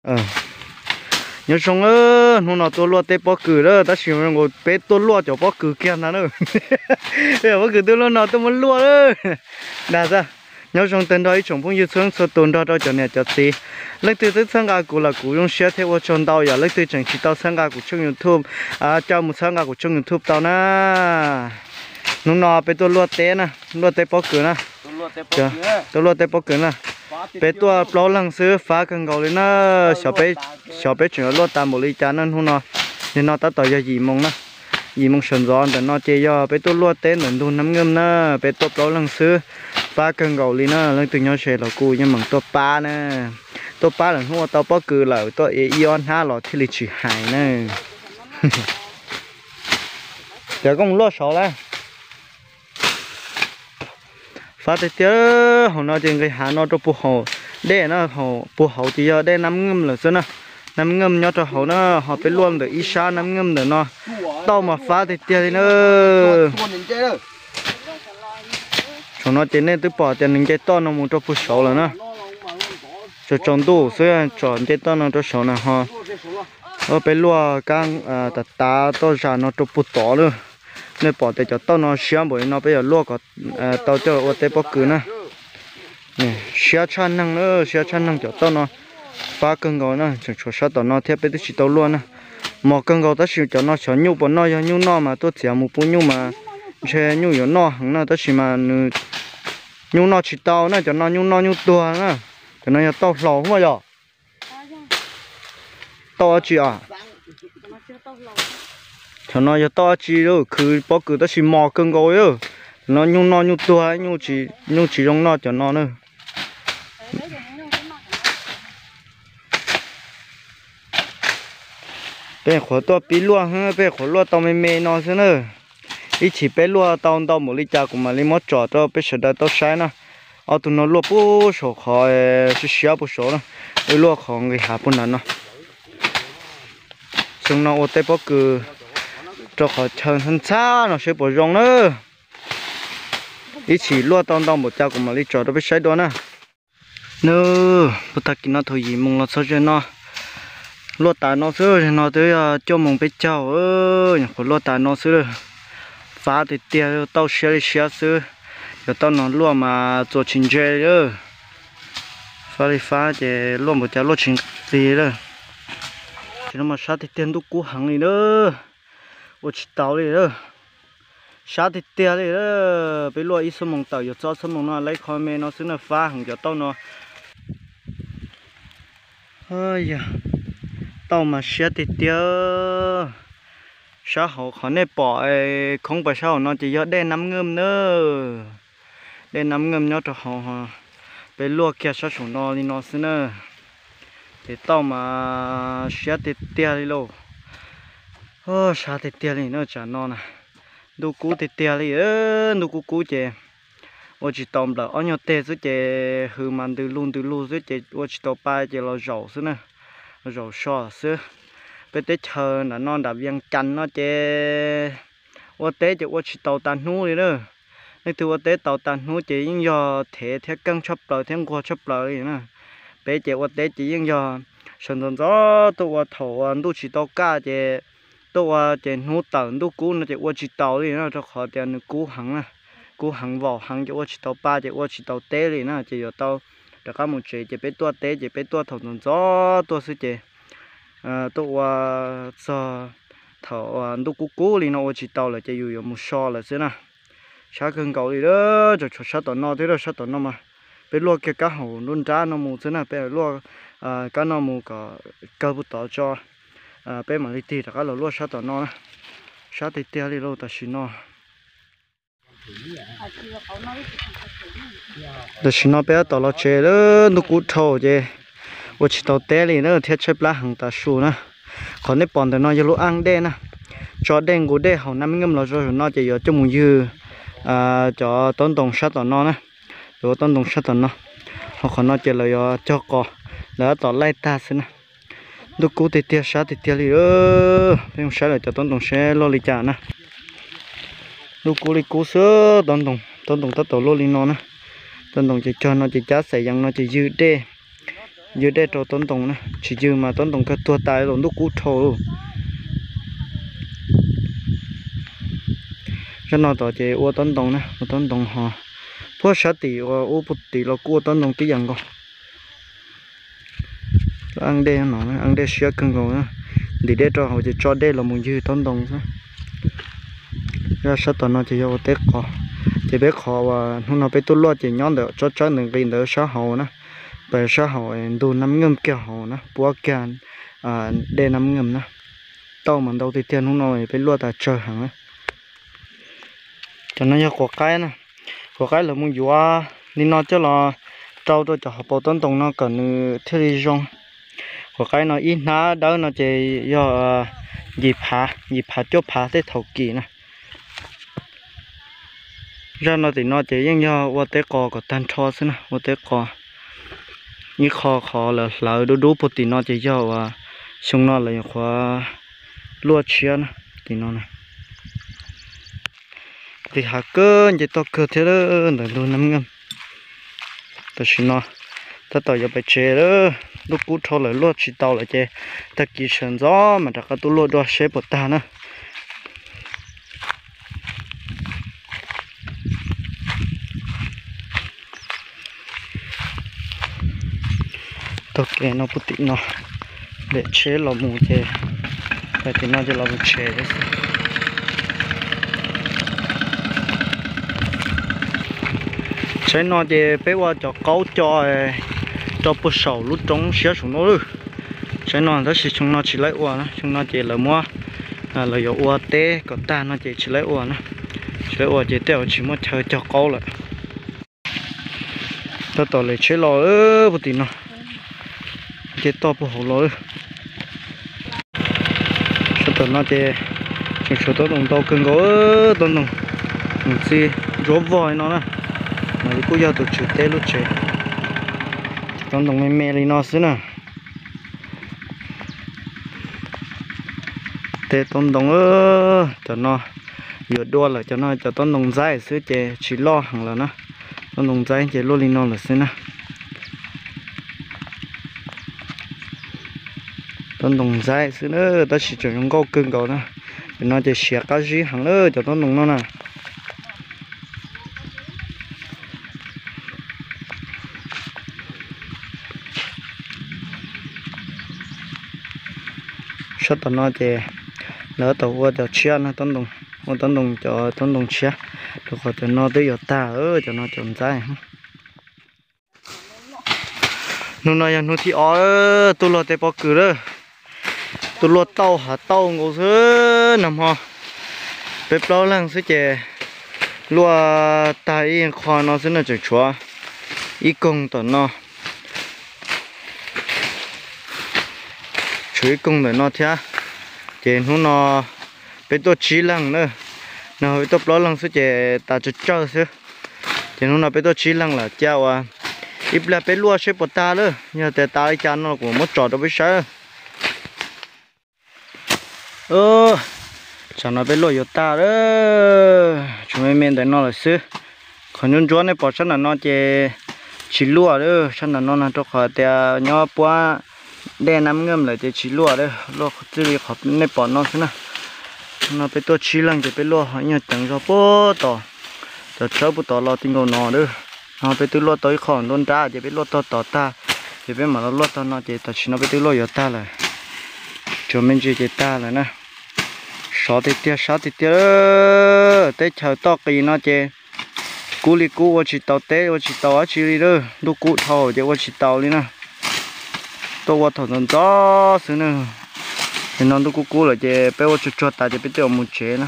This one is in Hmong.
Nyob zoo, hnub no tuaj luaj teb pob kws lawm, tab sis nkaus peb tuaj luaj cov pob kws kiag ntag na. Pob kws tuaj luaj no tuaj muab luaj lawm. Dag tag. Nyob zoo tag nrho ib tsoom phooj ywg txhua leej txhua tus nrog rau cov niam cov txiv. Leej twg twb txhawb nqa kuv lawm kuv zoo siab thiab ua tsaug ntau, yog leej twg tseem tsis tau txhawb nqa kuv tshooj YouTube, coj mus txhawb nqa kuv tshooj YouTube tau na. Hnub no peb tuaj luaj teb na, luaj teb pob kws na. Tuaj luaj teb pob kws na. Peb tuaj plaub leeg xwb fab kawg nkaus li na. Xyov peb tseem yuav luaj tas npaum li cas na hnub no. Yog no tab tom yog yim moo na, yim moo sawv ntxov ntawm no ces yog peb tuaj luaj teb ntawm ntug Nab Nkeej na. Peb tuaj plaub leeg xwb fab kawg nkaus li na. Leej twg nyob ze los kuj yeej meem tuaj pab na. Tuaj pab lawm hnub ua tau pob kws lawm tuaj ib ob hnab los thiaj li tsis hais na. Cov koj mus luaj saud lawm. Fab tiag tiag. Hauv no ces nqis hav no rau puag hauv dej na, puag hauv ces yog dej Nab Nkeej lawm xwb na. Nab Nkeej nyob rau hauv na, ho peb luaj ntawm ib sab Nab Nkeej ntawm no. Tauj mas fab tiag tiag li na. Saum no ces nej twb pom tias nws nce toj no mus rau puag saud lawm na. Tsaus tsaus ntuj xwb tsom nce toj no rau saud na ho. Peb luaj kab tav tav toj zas no rau puag tod lawm. Nej pom tias cov tauj no siab npaum li no peb yuav luaj kom tau coj ua teb pob kws na. Siab tshaj neeg na, siab tshaj neeg cov tauj no. Fab kawg nkaus na, tseem tshuav sab tom no thiab peb twb tsis tau luaj na. Mos kawg nkaus tab sis cov no xyov nyuj puas noj, yog nyuj noj mas tuaj txiav mus pub nyuj mas ntshe nyuj yuav noj heev na tab sis mas nws nyuj noj tsis tau na, cov no nyuj noj nyuj tuag na. Cov no yog tauj hlau mas yog tauj dab tsi os? Cov no yog tauj dab tsi lawm, khwv pob kws tab sis mos kawg nkaus. Cov no nyuj noj nyuj tuag, nyuj tsis zoo noj cov no na. Peb qhuav tuaj pib luaj, peb qhuav luaj tau me me no xwb na. Ib chim peb luaj tau ntau npaum li cas kuv mam li muab tsom rau peb sawv daws tau saib na. Ob tug no luaj puag saum qhov siab siab puag saud na, wb luaj qhov nqis hav puag nram no. Xyoo no ua teb pob kws rau qhov chaw ntxhab ntxhab no seb puas zoo na. Ib chim luaj tau ntau npaum cas kuv mam li tsom rau peb saib dua na. Nws, puag tag kis no thaum yim moos los txog ze no, luaj tas no xwb, ze no twb yog cuaj moos peb caug, nyuam qhuav luaj tas no xwb. Fab tiag tiag, tauj siab li siab xwb. Cov tauj no luaj mas txuas tsis ntse li. Fab li fab ces luaj npaum cas luaj tsis nqis li lawm. Tam sim no mas sab tiag tiag ntuj kub heev li na. Ua tsis tau li lawm. Sab tiag tiag li. Peb luaj ib xuab moos tawm yuav txog xuab moos no, lawv qhov me no xwb na, fab heev cov tauj no. Yog, tauj mas siab tiag tiag. Sab hauv qhov nej pom khoob pas sab hauv no ces yog dej Nab Nkeej na. Dej Nab Nkeej nyob rau hauv, peb luaj kiag sab saum no li no xwb na. Ces tauj mas siab tiag tiag li lauj. Sab tiag tiag li na tsam no na. Ntuj kub tiag tiag li, ntuj kub kub ces ua tsis tau nplawm ob nyuag teg xwb ces hws mas ntws lug ntws lug xwb ces ua tsis tau pa ces los zaum xwb na, zaum so xwb. Peb teb chaws nram no nram Vias Cas no ces ua teb ces ua tsis tau tas hnub li na. Leej twg ua teb tau tas hnub ces yeej yog thev thiab keej tshaj plaws thiab nquag tshaj plaws li na. Peb ces ua teb ces yeej yog sawv ntxov ntxov tuaj ua thaum uas ntuj tsis tau kaj ces tuaj ua ces hnub tawm ntuj kub no ces ua tsis taus li na, rau qhov tias nws kub heev na, kub heev vaum heev ces ua tsis tau pa ces ua tsis tau teb li na, ces yuav tau rov qab mus tsev. Ces peb tuaj teb ces peb tuaj thaum ntxov ntxov tuaj xwb ces tuaj ua txog thaum ntuj kub kub li no ua tsis tau lawm ces yus yuav mus so lawm xwb na. Sab kawg nkaus li lawm, tseem tshuav sab tom no thiab, sab tom no mas peb luaj kiag kab hauv nruab nrab no mus xwb na, peb luaj kab no mus kom kawg puag tod tso, peb mam li tig rov qab los luaj sab tom no na. Sab tiag tiag li lauj tam sim no. Tam sim no peb tab tom los tsev lawm, ntuj kub dhau ces ua tsis tau teb li na thiab tshaib plab heev tas su na. Qhov nej pom ntawm no yog lub aj dej na, tso dej nqus dej hauv Nab Nkeej los txog saum no ces yuav coj mus ywg cov taub ntoo sab tom no na, yuav ua taub ntoo sab tom no. Ho qhov no ces lawv yuav cog qos, lawv tab tom laij tag xwb na. Ntuj kub tiag tiag, sab tiag tiag li. Peb mus saib lawv cov taub ntoo seb loj li cas na. Ntuj kub li kub xwb, taub ntoo, taub ntoo tab tom luaj li no na. Taub ntoo ces cog no ces cab xaim yees no ces ywg dej. Ywg dej rau tob ntoo na, tsis ywg mas tob ntoo kawg tuag tas los ntuj kub dhau. Zaj no tom ces ua tob ntoo na, ua tob ntoo ho puag sab tim ua ub puag tim los kuj ua tob ntoo tib yam nkaus. Eeb dej no, eeb dej siab kawg nkaus na. Ntim dej rau hauv ces tso dej los mus ywg tob ntoo xwb. Zaj sab tom no ces yog ua teb qos, ces peb qhov uas hnub no peb tuaj luaj ces nyob ntawm tsob tsawb ntawd nqis ntawd sab hauv na, pas sab hauv ntug Nab Nkeej kiag hauv na, puab kiag dej Nab Nkeej na. Tauj mas ntau tiag tiag, hnub no peb luaj tas tsawg heev na. Cov no yog quav qaib na, quav qaib lawv mus yuav li no coj los rau rau cov hauv paus tob ntoo no kom nws thiaj li zoo. Quav qaib no ib hnab dawb no ces yog yim phav, yim phav cuaj phav tej thaum kis na. Zaj no tim no ces yeej yog ua teb qos kom tag nrho xwb na, ua teb qos. Ib qho qhov lawv hlawv dub dub puag tim no ces yog uas xyoo no lawv nyuam qhuav luaj tshiab na, tim no na. Nqis hav kawg nce toj kawg thiab ntawm ntug Nab Nkeej. Tam sim no tab tom yuav pais tsev lawm, ntuj kub dhau lawm luaj tsis tau lawm ces tag kis sawv ntxov mas rov qab tuaj luaj dua seb puas tag na. Taug kev no puag tim no, npem tsheb los mus ces, tim no ces los mus tsev xwb. Tsheb no ces peb ua cov qaub co rau puag saum lub roob siab saum no lawm. Tsheb no tab sis xyoo no tsis laib ua na, xyoo no ces lawv muab, lawv yuav ua teb kom tag no ces tsis laib ua na. Tsis laib ua ces tej zaum tsis muaj chaw cog qaub lawm. Tab tom lem tsheb los puag tim no, nce toj puag hauv los lawm. Sab tom no ces tseem tshuav tob ntoo ntau kawg nkaus, tob ntoo mus txij ntsuab vog li no na. Mas li kuj yog tus tswv teb lub tsev. Tob ntoo me me li no xwb na. Tej tob ntoo, cov no yuav dua lawm, cov no cov tob ntoo ntxaib xwb ces tsis loj heev lawm na. Tob ntoo ntxaib ces luaj li no lawm xwb na. Tob ntoo ntxaib xwb na, tab sis tseem zoo nkauj kawg nkaus na. Cov no ces siav qab zib heev na cov tob ntoo no na. Sab tom no ces lawv tau ua cov tshiab no, ua tob ntoo, cov tob ntoo tshiab, rau qhov cov no twb yuav tag, cov no cov ntxaib. Hnub no yog hnub thib ob tuaj luaj tej pob kws lawm. Tuaj luaj tauj hav tauj nkaus xwb, nag hmo peb plaub leeg xwb ces luaj tag ib qho no xwb no, tseem tshuav ib koog tom no, tshuav ib koog ntawm no thiab. Ces hnub no peb tuaj tsib leeg na, nag hmo peb tuaj plaub leeg xwb ces tas tsawg tsawg xwb. Ces hnub no peb tuaj tsib leeg lawm, cia ua ib pliag peb luaj seb puas tag lawm, yog tias tas li cas no los kuv muab tsom rau peb saib. Tsam no peb luaj yuav tag lawm, tshuav me me ntawm no lawm xwb. Qhov ntsuab ntsuab nej pom sab nram no ces tsis luaj lawm, sab nram no no, rau qhov tias nyob puab dej Nab Nkeej lawm ces tsis luaj lawm, luaj txij li qhov nej pom no xwb na. No peb tuaj tsib leeg ces peb luaj ho ib nyuag ceev zog puag tod, cov tsawb puag tod los ti nkaus no lawm. No peb twb luaj tau ib qho nruab nrab ces peb luaj tau tod tag, ces peb mam los luaj tog no ces tam sim no peb twb luaj yuav tag lawm. Tsuas me ntsis ces tag lawm na. Sov tiag tiag, sab tiag tiag. Teb chaws toj qis no ces kub li kub, ua tsis tau teb ua tsis tau dab tsi li lawm, ntuj kub dhau ces ua tsis tau li na. Tuaj ua thaum ntxov ntxov xwb na. Ces no ntuj kub kub lawm ces peb ua tsuag tsuag tas ces peb twb yuav mus tsev na.